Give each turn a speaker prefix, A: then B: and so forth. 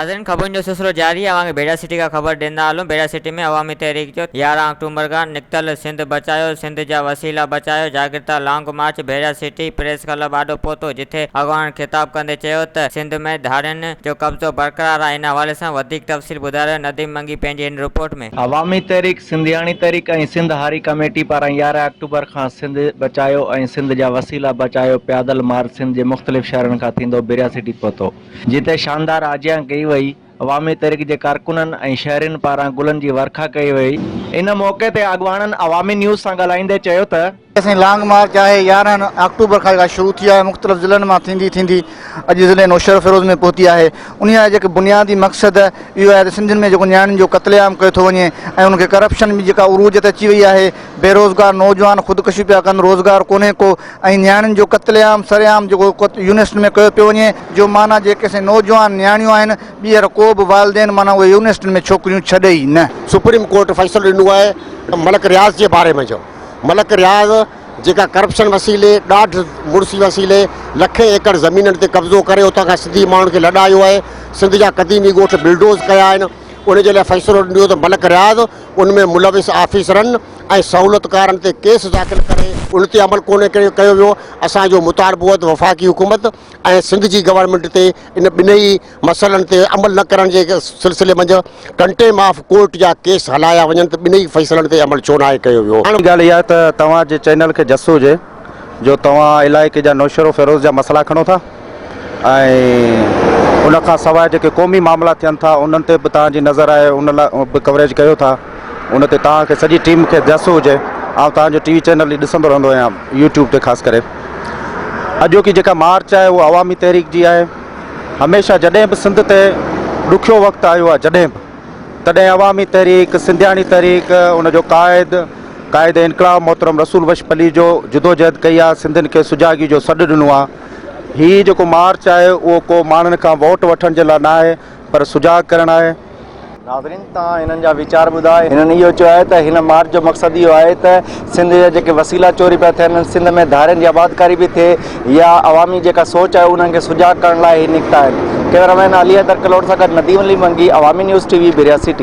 A: ناظرين خبرن جو سلسلو جاري آهي اوهان کي ڀيڙا سٽي کان خبر ڏيندا هلون ڀيڙا سٽي ۾ عوامي تحريڪ جو 11 آڪٽومبر کان نڪتل سنڌ بچايو سنڌ جا وسيلا بچايو جاڳرتا long march Bhera city press club آڏو پهتو جٿي اڳواڻن خطاب ڪندي چيو ته سنڌ ۾ ڌارين جو قبضو برقرار آهي ان حوالي سان وڌيڪ تفصيل ٻڌائي رهيو نديم منگي پنهنجي هن رپورٽ ۾.
B: عوامي تحريڪ، سنڌياڻي تحريڪ ۽ سنڌ هاري ڪميٽي پاران 11 آڪٽوبر کان سنڌ بچايو ۽ سنڌ جا وسيلا بچايو پيادل مارچ سنڌ جي مختلف شهرن کان ٿيندو ڀيڙا سٽي پهتو. جتي شاندار آجيان ڪئي وئي، عوامي تحريڪ جي ڪارڪنن ۽ شهرين پاران گلن جي ورکا ڪئي وئي. ان موقعي تي اڳواڻن عوامي نيوز سان ڳالهائيندي چيو ته.
C: سائين لانگ مارچ آهي 11 آڪٽوبر کان جيڪا شروع ٿي آهي مختلف ضلعن مان ٿيندي ٿيندي اڄ ضلعي نوشهروفيروز ۾ پهتي آهي انهي جا جيڪي بنيادي مقصد اهو آهي ته سنڌين ۾ جيڪو نياڻين جو قتل عام ڪيو ٿو وڃي ۽ انهن کي ڪرپشن به جيڪا عروج تي اچي وئي آهي بيروزگار نوجوان خودڪشيون پيا ڪن روزگار ڪونهي ڪو ۽ نياڻين جو قتل عام سرعام جيڪو يونيورسٽين ۾ ڪيو پيو وڃي جو معنيٰ جيڪي سائين نوجوان نياڻيون آهن ٻيهر ڪو به والدين معنيٰ اهي يونيورسٽين ۾ ڇوڪريون ڇڏي ئي نه.
D: سپريم ڪورٽ فيصلو ڏنو آهي ملڪ رياض جي باري ۾ جو ملڪ رياض جيڪا ڪرپشن وسيلي ڏاڍ مڙسي وسيلي لکين ايڪڙ زمينن تي قبضو ڪري اتان کان سنڌي ماڻهن کي لڏايو آهي سنڌ جا قديمي ڳوٺ بلڊوز ڪيا آهن ان جي لاء فيصلو ڏنو ته ملڪ رياض ان ۾ ملوث آفيسرن ۽ سهولتڪارن تي ڪيس داخل ڪري ان تي عمل ڪونه ڪيو ويو، اسان جو مطالبو آهي ته وفاقي حڪومت ۽ سنڌ جي گورنمينٽ تي ان ٻنهي مسئلن تي عمل نه ڪرڻ جي سلسلي منجهه ڪنٽيم آف ڪورٽ جا ڪيس هلايا وڃن ته ٻنهي فيصلن تي عمل ڇو ناهي ڪيو ويو.
B: ٻي ڳالهه اها ته توهان جي چينل کي جس هجي جو توهان علائقي جا نوشهروفيروز جا مسئلا کڻو ٿا. ۽ ان کان سواء جيڪي قومي معاملا ٿين ٿا انهن تي به توهان جي نظر آهي ان لاء به ڪوريج ڪيو ٿا ان تي توهان کي سڄي ٽيم کي جس هجي آئون توهان جو ٽي وي چينل ڏسندو رهندو آهيان يوٽيوب تي خاص ڪري اڄوڪي جيڪا مارچ آهي اها عوامي تحريڪ جي آهي هميشه جڏهن به سنڌ تي ڏکيو وقت آيو آهي جڏهن به تڏهن عوامي تحريڪ، سنڌياڻي تحريڪ، ان جو قائد، قائد انقلاب محترم رسول بخش پليجو جدوجهد ڪئي آ، سنڌين کي سجاڳي جو سڏ ڏنو آ. هي جيڪو مارچ آهي اهو ڪو ماڻهن کان ووٽ وٺڻ جي لاء نه آهي پر سجاڳ ڪرڻ آهي.
E: ناظرين توهان هنن جا ويچار ٻڌا، هنن اهو چيو آهي ته هن مارچ جو مقصد اهو آهي ته سنڌ جا جيڪي وسيلا چوري پيا ٿين، سنڌ ۾ ڌارين جي آبادڪاري به ٿئي يا عوامي جيڪا سوچ آهي انهن کي سجاڳ ڪرڻ لاء هي نڪتا آهن. ڪئميرا مين علي حيدر ڪلوڙ سان گڏ Nadeem Ali Mangi, Awami news T V, Bhiria city.